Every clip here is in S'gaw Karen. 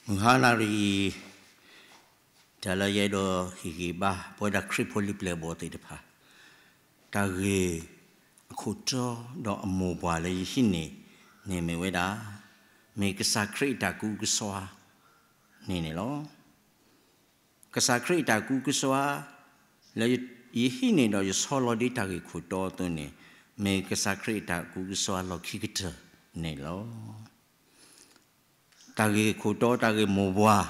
မုၢ်ဟါနၤရံၣ်အံၤ, တၢ်လၢယအဲၣ်ဒိးဟ့ၣ်ဂံၢ်ဘါ ပဝဲဒၣ်ခရံာ်ဖိလံၤပျဲၢ်ဘီၣ်သ့ၣ်တဖၣ်, တၢ်ဂ့ၢ်အခိၣ်တီဒီးအမိၢ်ပှၢ်လၢယဟံးန့ၢ်န့ၣ်မ့ၢ်ဝဲဒၣ်, မ့ၢ်ကစၢ်ခရံာ်အတၢ်ကူၣ်ကစီၣ်န့ၣ်န့ၣ်လီၤ. ကစၢ်ခရံာ်အတၢ်ကူၣ်ကစီၣ် လၢယဟံးန့ၢ်ဒီးယဆီလီၤဒ်တၢ်ဂ့ၢ်ခိၣ်တီအသိးန့ၣ်, မ့ၢ်ကစၢ်ခရံာ်အတၢ်ကူၣ်ကစီၣ်လီၢ်ခံကတၢၢ်န့ၣ်လီၤ. တၢ်ဂ့ၢ်ခိၣ်တီ တၢ်ဂ့ၢ်မိၢ်ပှၢ်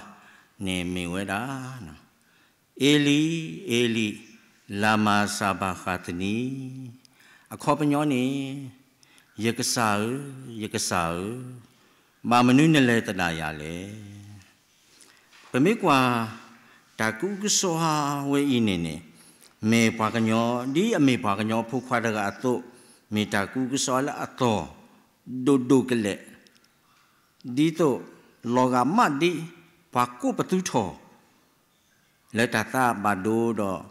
န့ၣ်မ့ၢ်ဝဲဒၣ်, အ့လံ, အ့လံ, လၤမၤစၤဘၤဃးသနံ, အခီပညီန့ၣ်, ယကစၢ်ဧၢ, ယကစၢ်ဧၢ, ဘၣ်မနုၤနလဲၤသဒၣ်ယၤလဲၣ်. ပမ့ၢ်ကွၢ် တၢ်ကူၣ်ကစီၣ်ဝဲအံၤန့ၣ်န့ၣ်, မ့ၢ်ပှၤကညီ ဒ်အမ့ၢ်ပှၤကညီဖိခွါတဂၤအသိး, မ့ၢ်တၢ်ကူၣ်ကစီၣ်လၢအသီၣ်ဒိၣ်ဒိၣ်ကလဲာ်, ဒ်သိး လီၤဂာ်မးဒ် ပှၤကိးပသူထီၣ် လၢတၢ်သးဘၣ်ဒိဒီး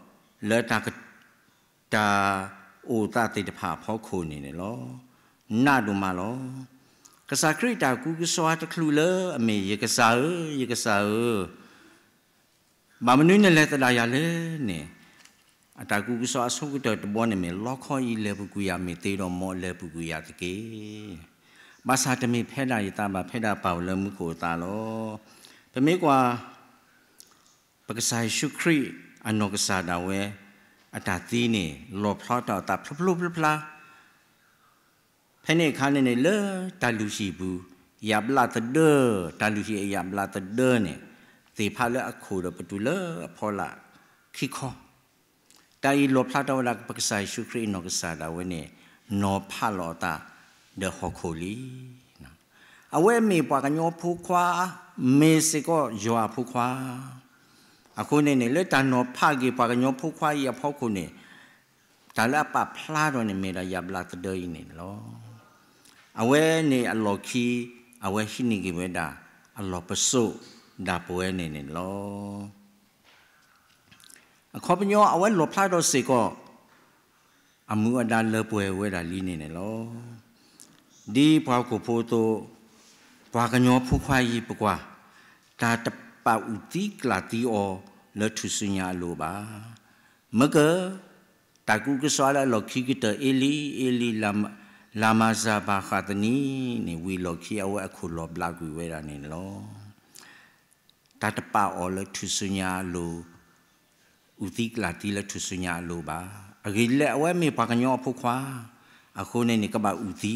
လၢတၢ် တၢ်အိၣ်သးသ့ၣ်တဖၣ်အဖီခိၣ်န့ၣ်န့ၣ်လီၤ. နးဒိၣ်မးလီၤ. ကစၢ်ခရံာ်အတၢ်ကူၣ်ကစီၣ်တချုးလၢအမ့ၢ် ယကစၢ်ဧၢ, ယကစၢ်ဧၢ, ဘၣ်မနုၤနလဲၤသဒၣ်ယၤလဲၣ်န့ၣ်, အတၢ်ကူၣ်ကစီၣ်အဆိကတၢၢ်တဘီန့ၣ်မ့ၢ် လီခီအံၤလဲၤပူၤကွံာ်ယၤ, မ့ၢ်သ့ဒီးမ်လဲၤပူၤကွံာ်ယၤတက့ၢ်. ဘၣ်ဆၣ်တမ့ၢ်ဖဲဒၣ်ယသးဘၣ်, ဖဲဒၣ်ပၢ်အိၣ်လၢမူခိၣ်အသးလီၤ. ပမ့ၢ်ကွၢ် ပကစၢ်ယ့ၣ်ၡူးခရံာ်အနီၢ်ကစၢ်ဒၣ်ဝဲ အတၢ်သံန့ၣ် လီၣ်ဖျါထီၣ်အသးဖျိဖျိဖျါဖျါ ဖဲန့ၣ်အခါန့ၣ်န့ၣ် လၢတၢ်လုၢ်ဟံၣ်ပူၤ ယၣ်ဘျးသဒၢ, တၢ်လုၢ်ဟံၣ်အယၣ်ဘျးသဒၢန့ၣ် သ့ၣ်ဖးလၢအခိၣ်ဒီးပတုၤလၢအဖီလာ်ခံခီ, တၢ်အံၤလီၣ်ဖျါထီၣ်ဝဲဒၣ် ပကစၢ်ယ့ၣ်ၡူးခရံာ်အနီၢ်ကစၢ်ဒၣ်ဝဲန့ၣ် နီၤဖးလီၤအသးဒီးဟီၣ်ခိၣ်လံ. အဝဲမ့ၢ်ပှၤကညီဖိခွါ မ့ၢ်စ့ၢ်ကီးယွၤအဖိခွါ, အဃိန့ၣ်န့ၣ် လၢတၢ်နီၤဖးက့ၤပှၤကညီဖိခွါအံၤအဖီခိၣ်န့ၣ် တၢ်လၢအပာ်ဖျါထီၣ်န့ၣ် မ့ၢ်ဒၣ်ယၣ်ဘျးသဒၢအံၤန့ၣ်လီၤ. အဝဲန့ၣ်အလီၢ်ခံ အဝဲဟံးန့ၢ်က့ၤဝဲဒၣ် အလီၢ်ပစိာ်ဒၣ်ပဝဲန့ၣ်န့ၣ်လီၤ. အခီပညီအဝဲလီၣ်ဖျါထီၣ်စ့ၢ်ကီး အမူအဒါလၢပှဲၤဝဲဒၣ်လံန့ၣ်န့ၣ်လီၤ. ဒ်ပှၤဟီၣ်ခိၣ်ဖိအသိး, ပှၤကညီဖိခွါအံၤပကွၢ်, တၢ်တပာ်အုၣ်သံကျၣ်သံအီၤလၢထူၣ်စုညါအလိၤဘၣ်. မ့ၢ်က တၢ်ကူၣ်ကစီၣ်လၢအလီၢ်ခံကတၢၢ် အ့လံ, အ့လံ, လၤမၤစၤဘၤဃးသနံန့ၣ် ဝံၤအလီၢ်ခံအဝဲအခိၣ်လီၤဘျးကွံာ်ဝဲဒၣ်န့ၣ်န့ၣ်လီၤ. တၢ်တပာ်အီၤလၢထူၣ်စုညါအလိၤ, အုၣ်သံကျၣ်သံလၢထူၣ်စုညါအလိၤဘၣ်. အဂ့ၢ်ဒ်လဲၣ် အဝဲမ့ၢ်ပှၤကညီအဖိခွါ, အဃိန့ၣ်န့ၣ် ကဘၣ်အုၣ်သံ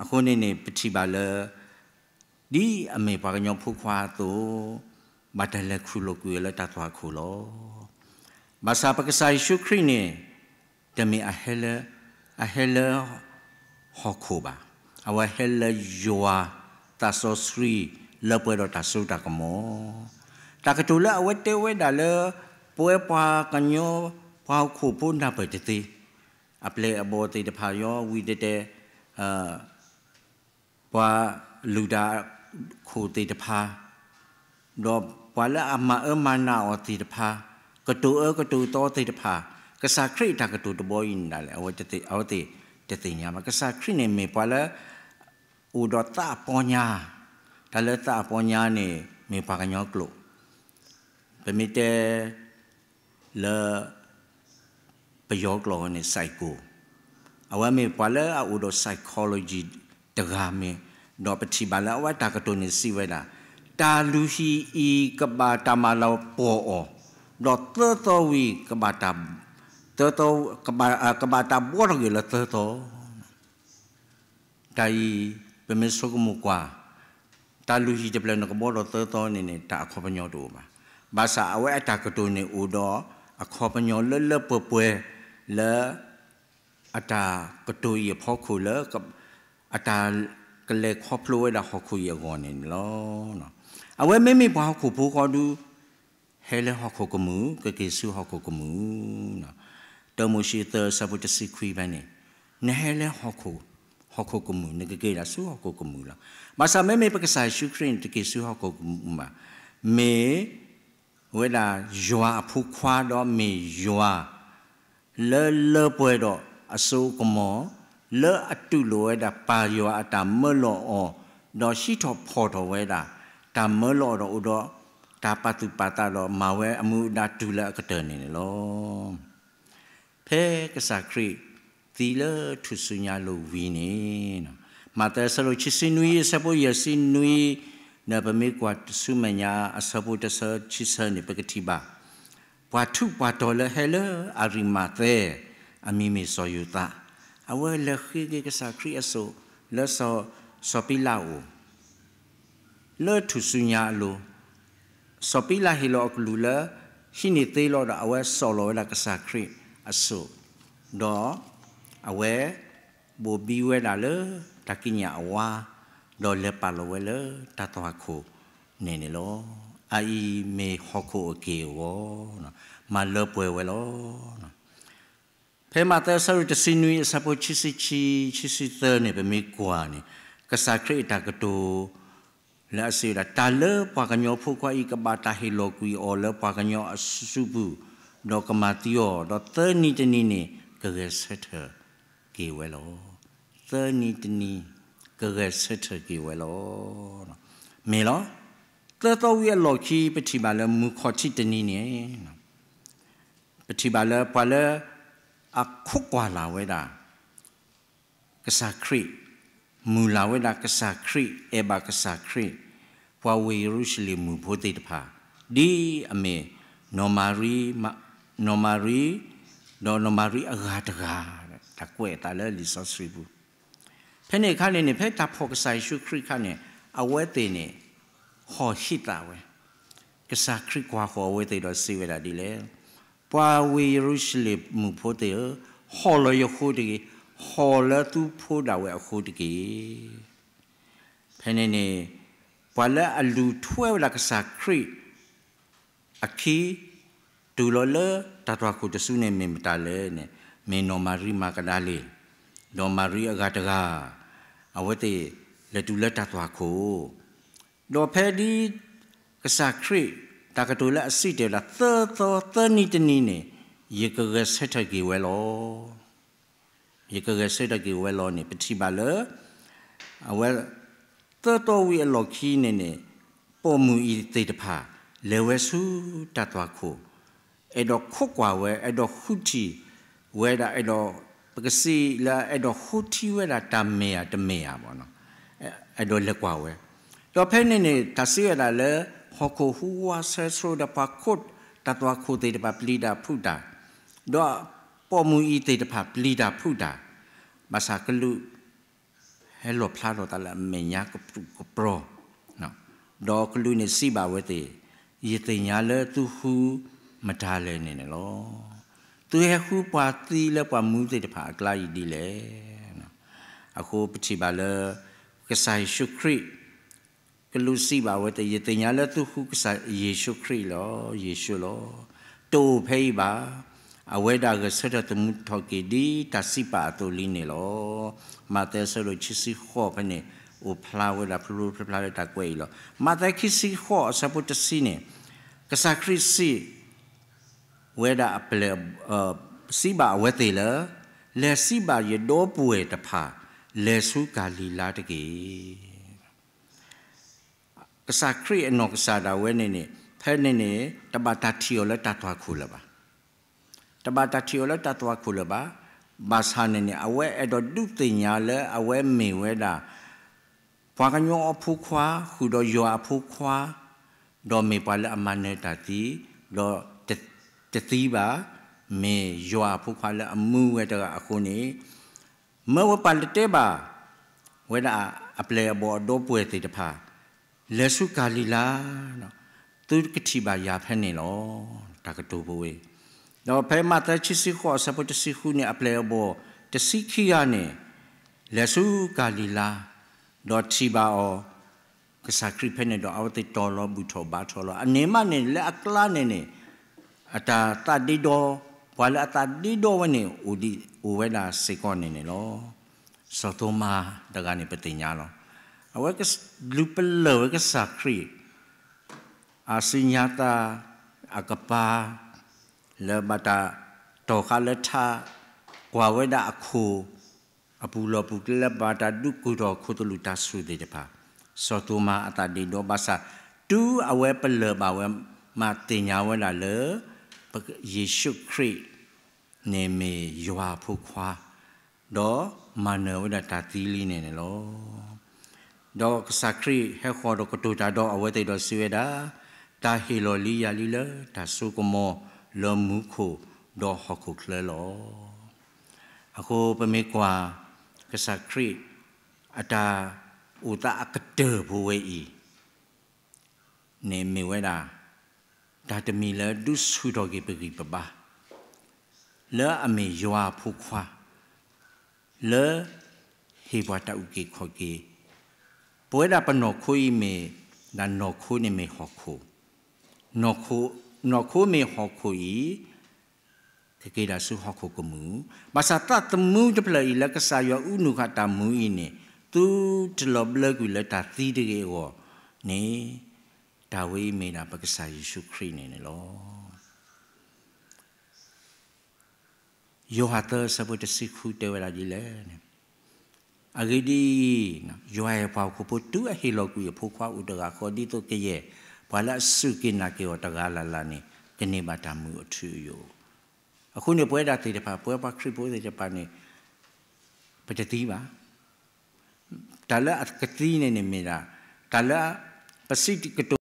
အဃိန့ၣ်န့ၣ် ပထံၣ်ဘၣ်လၢ ဒ်အမ့ၢ်ပှၤကညီဖိခွါအသိး, ဘၣ်တၢ်လဲၤခူၣ်လိာ်ကွံာ်အီၤလၢတၢ်သွၣ်ခိၣ်လီၤ. ဘၣ်ဆၣ်ပကစၢ်ယ့ၣ်ၡူးခရံာ်န့ၣ် တမ့ၢ်အဟဲလၢ, အဟဲလၢဟီၣ်ခိၣ်ဘၣ်. အဝဲဟဲလၢယွၤသးစီဆှံလၢပှဲၤဒီးတၢ်စိတၢ်ကမီၤ. တၢ်ကတိၤလၢအဝဲတဲဝဲဒၣ်လၢ ပဝဲပှၤကညီ ပှၤဟီၣ်ခိၣ်ဖိနၢ်ပၢၢ်တသ့, အပျဲၢ်အဘီၣ်သ့ၣ်တဖၣ် ယီၤဝံၤတဲတဲ ပှၤလုၢ်တၢ်ခိၣ်သ့ၣ်တဖၣ်, ဒီးပှၤလၢအမၤအၢမၤနးအီၤသ့ၣ်တဖၣ်, ကတိၤအၢကတိၤသီသ့ၣ်တဖၣ်, ကစၢ်ခရံာ်အတၢ်ကတိၤတဘီအံၤန့ၣ်ဒၣ်လဲာ် အဝဲသ့ၣ်တသ့ၣ်ညါဘၣ်. ကစၢ်ခရံာ်န့ၣ်မ့ၢ်ပှၤလၢ အိၣ်ဒီးသးအပီညါ, တၢ်လၢသးအပီညါန့ၣ် မ့ၢ်ပှၤကညီကျိာ်, ပမ့ၢ်တဲ လၢ ပယီၤကျိာ်န့ၣ် psycho, အဝဲမ့ၢ်ပှၤလၢအအိၣ်ဒီး psychology တဂၤမ့ၢ်, ဒီးပထံၣ်ဘၣ်လၢအဝဲတၢ်ကတိၤန့ၣ်စံးဝဲဒၣ်, တၢ်လုၢ်ဟံၣ်အံၤကဘၣ်တၢ်မၤလၤကပီၤအီၤ, ဒီးသၢသီဝံၤ ကဘၣ်တၢ်, သၢသီ, ကဘၣ်တၢ်ဘှီထီၣ်က့ၤလၢသၢသီ တၢ်အံၤ ပမ့ၢ်ဆိကမိၣ်ကွၢ်, တၢ်လုၢ်ဟံၣ်တဖျၢၣ်န့ၣ်ကဘှီဒီးသၢသီန့ၣ်န့ၣ် တၢ်အခီပညီတအိၣ်ဘၣ်. ဘၣ်ဆၣ်အဝဲအတၢ်ကတိၤန့ၣ်အိၣ်ဒီးအခီပညီလၢလၢပှဲၤပှဲၤလၢ အတၢ်ကတိၤအံၤအဖီခိၣ်လၢ အတၢ်ကလဲၤခီဖျိဝဲဒၣ်ဟီၣ်ခိၣ်အံၤအဂီၢ်န့ၣ်လီၤ. အဝဲမ့မ့ၢ်ပှၤဟီၣ်ခိၣ်ဖိဃီဒု ဟဲလၢဟီၣ်ခိၣ်ကမုာ် ကက့ၤဆူဟီၣ်ခိၣ်ကမုာ်, တၢမိၤၡ့သၢဆၢဖိတဆံခွံဖဲန့ၣ်, နဟဲလၢဟီၣ်ခိၣ်ကမုာ် နကက့ၤဒၣ်ဆူဟီၣ်ခိၣ်ကမုာ်လီၤ. ဘၣ်ဆၣ်မ့မ့ၢ်ပကစၢ်ယ့ၣ်ၡူးခရံာ်န့ၣ် တက့ၤဆူဟီၣ်ခိၣ်ကမုာ်ဘၣ်, မ့ၢ်ဝဲဒၣ်ယွၤအဖိခွါဒီးမ့ၢ်ယွၤ လၢလၢပှဲၤဒီးအစိအကမီၤ, လၢအတူၢ်လိာ်ဝဲဒၣ်ပၢ်ယွၤအတၢ်မၢလီၤအီၤ, ဒီးဟံးထီၣ်ဖီၣ်ထီၣ်ဝဲဒၣ် တၢ်မၢလီၤအီၤဒီးအိၣ်ဒီး တၢ်ပာ်သူၣ်ပာ်သးဒီးမၤဝဲအမူအဒါတုၤလၢအကတၢၢ်န့ၣ်န့ၣ်လီၤ. ဖဲကစၢ်ခရံာ်သံလၢထူၣ်စုညါအလိၤဝံၤန့ၣ်, မးသဲအဆၢဒိၣ်ခံဆံနွံအဆၢဖိယဲၢ်ဆံနွံ, ဒီးပမ့ၢ်ကွၢ်ဆူမဲာ်ညါအဆၢဖိတဆၢခံဆၢန့ၣ် ပကထံၣ်ဘၣ် ပှၤထူးပှၤတီၤလၢဟဲလၢအရံမၤသဲ, အမံၤမ့ၢ်စီၤယိၤသး, အဝဲလဲၤဃ့က့ၤကစၢ်ခရံာ်အစိၣ်လၢစီၤပံလးအအိၣ် လၢထူၣ်စုညါအလိၤ, စီၤပံလးဟ့ၣ်လီၤအကလုၢ်လၢ ဟံးန့ၢ်သ့လီၤဒီး အဝဲစိာ်လီၤဝဲဒၣ်ကစၢ်ခရံာ်အစိၣ်, ဒီးအဝဲ ဘိၣ်ဘံဝဲဒၣ်လၢတၢ်ကံးညာ်အဝါ, ဒီးလဲၤပာ်လီၤဝဲလၢတၢ်သွၣ်ခိၣ်န့ၣ်န့ၣ်လီၤ. အအံၤမ့ၢ်ဟီၣ်ခိၣ်အက့ၢ်အဂီၤ, မၤလၢပှဲၤဝဲလီၤ. ဖဲမးသဲအဆၢဒိၣ်တဆံနွံအဆၢဖိခံဆံခံ ခံဆံသၢန့ၣ် ပမ့ၢ်ကွၢ်န့ၣ်, ကစၢ်ခရံာ်အတၢ်ကတိၤ လၢအစံးဝဲဒၣ်, တၢ်လၢပှၤကညီဖိခွါအံၤ ကဘၣ်တၢ်ဟ့ၣ်လီၤကွံာ်အီၤလၢပှၤကညီအစုပူၤ, ဒီးကမၤသံအီၤ, ဒီးသၢနံၤတနံၤန့ၣ် ကဂဲၤဆၢထၢၣ်က့ၤဝဲလီၤ. သၢနံၤတနံၤ ကဂဲၤဆၢထၢၣ်က့ၤဝဲလီၤ. မ့ၢ်လီၤ. သၢသီဝံၤအလီၢ်ခံ ပထံၣ်ဘၣ်လၢမုၢ်ခီၣ်ထံးတနံၤန့ၣ် ပထံၣ်ဘၣ်လၢပှၤလၢအခိးကွၢ်လၢ်ဝဲဒၣ် ကစၢ်ခရံာ်, မုၢ်လၢ်ဝဲဒၣ်ကစၢ်ခရံာ်, အဲၣ်ဘၣ်ကစၢ်ခရံာ်, ပှၤဝ့ၢ်ယရူၤၡလ့ၣ်မုၣ်ဖိသ့ၣ်တဖၣ်, ဒ်အမ့ၢ် နီၢ်မၤရံ, နီၢ်မၤရံ, ဒီးနီၢ်မၤရံအဂၤတဂၤ, တၢ်ကွဲးအသးလၢလံာ်စီဆှံပူၤ ဖဲန့ၣ်အခါန့ၣ်န့ၣ် ဖဲတၢ်ဖီၣ်ကစၢ်ယ့ၣ်ၡူးခရံာ်အခါန့ၣ် အဝဲသ့ၣ်န့ၣ် ဟီၣ်ဟံးသးဝဲ, ကစၢ်ခရံာ်ကွၢ်ဃီၤအဝဲသ့ၣ်ဒီးစံးဝဲဒၣ်ဒ်လဲၣ်, ပှၤဝ့ၢ်ယရူၤၡလ့ၣ်မုၣ်ဖိသ့ၣ်ဧၢ, ဟီၣ်လၢယဃိတက့ၢ်, ဟီၣ်လၢသုဖိဒၣ်ဝဲအဃိတက့ၢ်. ဖဲန့ၣ်န့ၣ် ပှၤလၢအလူၤထွဲဝဲဒၣ်ကစၢ်ခရံာ် အခံ တုၤလီၤလၢတၢ်သွၣ်ခိၣ်တစုန့ၣ်မ့ၢ်မတၤလဲၣ်န့ၣ်, မ့ၢ်နီၢ်မၤရံမၤကဒၤလ့ၣ်, ဒီးမၤရံအဂၤတဂၤ, အဝဲသ့ၣ်လဲၤတုၤလၢတၢ်သွၣ်ခိၣ်, ဒီးဖဲဒ်ကစၢ်ခရံာ် တၢ်ကတိၤလၢအစံးတဲဝဲဒၣ် သၢသီသၢနံၤတနံၤန့ၣ် ယကဂဲၤဆၢထၢၣ်က့ၤဝဲလီၤ. ယကဂဲၤဆၢထၢၣ်က့ၤဝဲလီၤန့ၣ် ပထံၣ်ဘၣ်လၢ အဝဲ သၢသီဝံၤအလီၢ်ခံန့ၣ်န့ၣ် ပိာ်မုၣ်အံၤသ့ၣ်တဖၣ် လဲၤဝဲဆူတၢ်သွၣ်ခိၣ်, အဲၣ်ဒိးခိးကွၢ်ဝဲ, အဲၣ်ဒိးဃုထံၣ်ဝဲဒၣ်, အဲၣ်ဒိး ပကစံးလၢအဲၣ်ဒိးဃုထံၣ်ဝဲဒၣ်တၢ်မ့ၢ်ဧါတမ့ၢ်ဧါဘၣ်, အဲၣ်ဒိးလဲၤကွၢ်ဝဲ, ဒီးဖဲန့ၣ်န့ၣ် တၢ်စံးဝဲဒၣ်လၢ ဟီၣ်ခိၣ်ဟူးဝးဆၢဆိဒီးပှၤခိး တၢ်သွၣ်ခိၣ်သ့ၣ်တဖၣ်ပျံၤတၢ်ဖုးတၢ်, ဒီးပိာ်မုၣ်အံၤသ့ၣ်တဖၣ်ပျံၤတၢ်ဖုးတၢ်, ဘၣ်ဆၣ်ကလူး ဟဲလီၣ်ဖျါထီၣ်သးလၢအမဲာ်ညါကပြုၢ်ကပြီၤ, ဒီးကလူးန့ၣ်စံးဘၣ်ဝဲသ့ၣ်, ယသ့ၣ်ညါလၢသုဃုမတၤလဲၣ်န့ၣ်န့ၣ်လီၤ. သုဟဲဃုပှၤသံလၢပှၤမူသ့ၣ်တဖၣ်အကျါအံၤဒ်လဲၣ်. အဃိပထံၣ်ဘၣ်လၢ ကစၢ်ယ့ၣ်ၡူးခရံာ် ကလူးစံးဘၣ်ဝဲသ့ၣ်, ယသ့ၣ်ညါလၢသုဃုကစၢ်ယ့ၣ်ၡူးခရံာ်လီၤ, ယ့ၣ်ၡူးလီၤ. တအိၣ်ဖဲအံၤဘၣ်. အဝဲဒၣ်ဂဲၤဆၢထၢၣ်သမူထီၣ်က့ၤဒ်တၢ်စံးပာ်အသိးလံန့ၣ်လီၤ. မးသဲအဆၢဒိၣ်ခံဆံဃိးဖဲန့ၣ် အိၣ်ဖျါဝဲဒၣ်ဖျိဖျိဖျါဖျါလၢတၢ်ကွဲးအံၤလီၤ. မးသဲခံဆံဃိးအဆၢဖိတဆံန့ၣ် ကစၢ်ခရံာ်စံး ဝဲဒၣ်အပျဲၢ်, စံးဘၣ်အဝဲသ့ၣ်လၢ လဲၤစံးဘၣ်ယဒီပုၢ်ဝဲၢ်တဖၣ် လဲၤဆူကၤလံၤလါတက့ၢ်. ကစၢ်ခရံာ်အနီၢ်ကစၢ်ဒၣ်ဝဲန့ၣ်န့ၣ် ဖဲန့ၣ်န့ၣ် တဘၣ်တၢ်ထံၣ်အီၤလၢတၢ်သွၣ်ခိၣ်လၢၤဘၣ်. တဘၣ်တၢ်ထံၣ်အီၤလၢတၢ်သွၣ်ခိၣ်လၢၤဘၣ်. ဘၣ်ဆၣ်န့ၣ်န့ၣ် အဝဲအဲၣ်ဒိးဒုးသ့ၣ်ညါလၢအဝဲမ့ၢ်ဝဲဒၣ် ပှၤကညီအဖိခွါ ဃုာ်ဒီးယွၤအဖိခွါ, ဒီးမ့ၢ်ပှၤလၢအမၤနၢၤတၢ်သံ, ဒီးတသံဘၣ်, မ့ၢ်ယွၤအဖိခွါလၢအမူဝဲတဂၤအဃိန့ၣ်, မၢဝဲပှၤလၢတဲဘၣ် ဝဲဒၣ်အပျဲၢ်အဘီၣ်အဒီပုၢ်ဝဲၢ်သ့ၣ်တဖၣ်, လဲၤဆူကၤလံၤလါ, သုကထံၣ်ဘၣ်ယၤဖဲန့ၣ်လီၤ. တၢ်ကတိၤပဝဲ, ဒီးဖဲမးသဲခံဆံဃိးအဆၢဖိတဆံဃုန့ၣ် အပျဲၢ်အဘီၣ်တဆံခံဂၤန့ၣ် လဲၤဆူကၤလံၤလါ, ဒီးထံၣ်ဘၣ်အီၤ ကစၢ်ခရံာ်ဖဲန့ၣ်ဒီး အဝဲသ့ၣ်တီၤလီၤဘူၣ်ထီၣ်ဘါထီၣ်လီၤ. အန့ၣ်မးန့ၣ် လၢအကျါန့ၣ်န့ၣ် အတၢ်သးဒ့ဒီ, ပှၤလၢအသးဒ့ဒီဝဲန့ၣ် အိၣ်ဒံးအိၣ်ဝဲဒၣ်စ့ၢ်ကီးန့ၣ်န့ၣ်လီၤ. စီၤသိၤမါတဂၤန့ၣ်ပသ့ၣ်ညါလီၤ. အဝဲလူၤပလၢၢ်ဝဲကစၢ်ခရံာ် အစုညါသး အကပၤ လၢဘၣ်တၢ်တီၢ်ဃာ်လၢထး, ကွၢ်ဝဲဒၣ်အခိၣ် အပူၤလီၢ်ပူၤကျဲလၢဘၣ်တၢ်ဒုးကူၣ်ထီၣ်ခိၣ်သလုးတၢ်ဆူၣ်သ့ၣ်တဖၣ်, စီၤသိၤမါအသးဒ့ဒီဘၣ်ဆၣ် တုၤအဝဲပလၢၢ်ဘၣ်ဝဲ မၤသ့ၣ်ညါဝဲဒၣ်လၢ ယ့ၣ်ၡူးခရံာ်န့ၣ်မ့ၢ်ယွၤအဖိခွါ, ဒီးမၤနၢၤဝဲဒၣ်တၢ်သံလံန့ၣ်န့ၣ်လီၤ. ဒီးကစၢ်ခရံာ်ဟဲဃီၤဒီးကတိၤတၢ်ဒီးအဝဲသ့ၣ်ဒီးစံးဝဲဒၣ်, တၢ်ဟ့ၣ်လီၤလံယၤလံလၢတၢ်စိကမီၤလၢမူခိၣ်ဒီးဟီၣ်ခိၣ်ချၢလီၤ. အဃိပမ့ၢ်ကွၢ် ကစၢ်ခရံာ်အတၢ်အိၣ်သးအကတၢၢ်ဖိဝဲအံၤ န့ၣ်မ့ၢ်ဝဲဒၣ် တၢ်တမံၤလၢဒုးဆူၣ်ထီၣ်က့ၤပဂံၢ်ပဘါ လၢအမ့ၢ်ယွၤအဖိခွါ လၢဟ့ၣ်ပှၤတၢ်အုၣ်က့ၤခီၣ်က့ၤ, ပဝဲဒၣ်ပနီၢ်ခိအံၤမ့ၢ် ဒၣ်နီၢ်ခိန့ၣ်မ့ၢ်ဟီၣ်ခိၣ်, နီၢ်ခိမ့ၢ်ဟီၣ်ခိၣ်အံၤ ကက့ၤဒၣ်ဆူဟီၣ်ခိၣ်ကမူၣ်, ဘၣ်ဆၣ်သးသမူတဖျၢၣ်အံၤလၢကစၢ်ယွၤအုးနုာ်ဃာ်တၢ်မူအံၤန့ၣ် သုတလီၤဘျၢကွံာ်လၢတၢ်သံတဂ့ၤအဂီၢ်န့ၣ် တၢ်ဝဲအံၤမ့ၢ်ဒၣ်ပကစၢ်ယ့ၣ်ၡူးခရံာ်န့ၣ်န့ၣ်လီၤ. ယိၤဟၣ်သၢဆၢဖိတဆံဃုတဲဝဲဒၣ်ဒ်လဲၣ်န့ၣ်, အဂ့ၢ်ဒ်အံၤ, ယွၤအဲၣ်ပှၤဟီၣ်ခိၣ်ဖိတုၤအဟ့ၣ်လီၤကွံာ်အဖိခွါအိၣ်တဂၤဃီ ဒ်သိးကယဲၢ်ပှၤလၢအစူၢ်က့ၤနာ်က့ၤအီၤတဂၤလၢ်လၢ်န့ၣ် ကန့ၢ်ဘၣ်တၢ်မုာ်အထူအယိာ်. အဃိန့ၣ် ပဝဲဒၣ်သ့ၣ်တဖၣ် ပဝဲပှၤခရံာ်ဖိသ့ၣ်တဖၣ်န့ၣ် ပတသံဘၣ်. တၢ်လၢအကသံန့ၣ်န့ၣ်မ့ၢ်ဒၣ် တၢ်လၢပစံးကတိၤ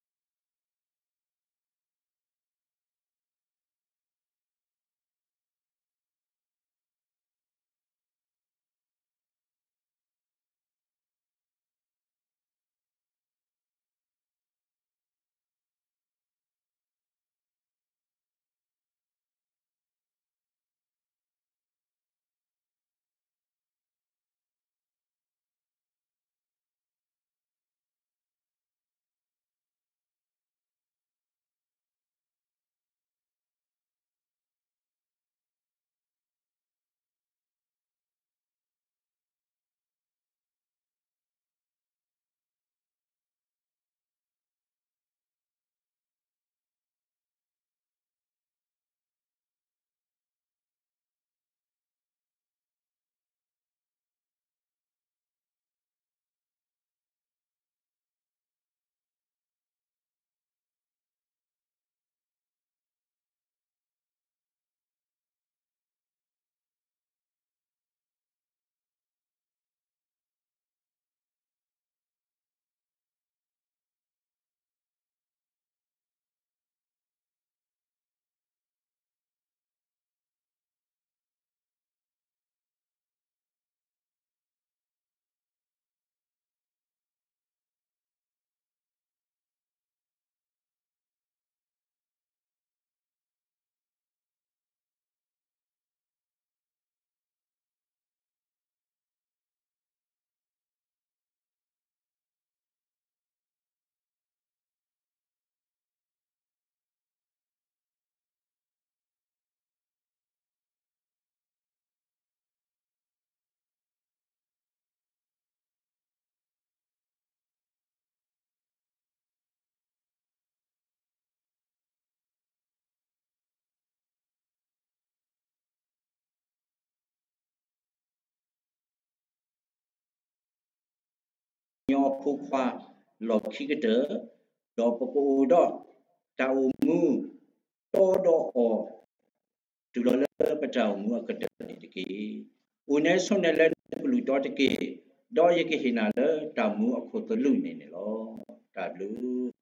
ညီအဖိခွါလီၢ်ခံကတၢၢ်, ဒီးပကအိၣ်ဒီးတၢ်အိၣ်မူတီဒီးအီၤ တုၤလီၤလၢပတၢ်အိၣ်မူအကတၢၢ်န့ၣ်တက့ၢ်. အိၣ်နဲဆိးနဲလၢနကလုၢ်တီတက့ၢ်, ဒီးယကဟ့ၣ်နၤလၢတၢ်မူအခိၣ်သလုးန့ၣ်န့ၣ်လီၤ. တၢ်ဘျုး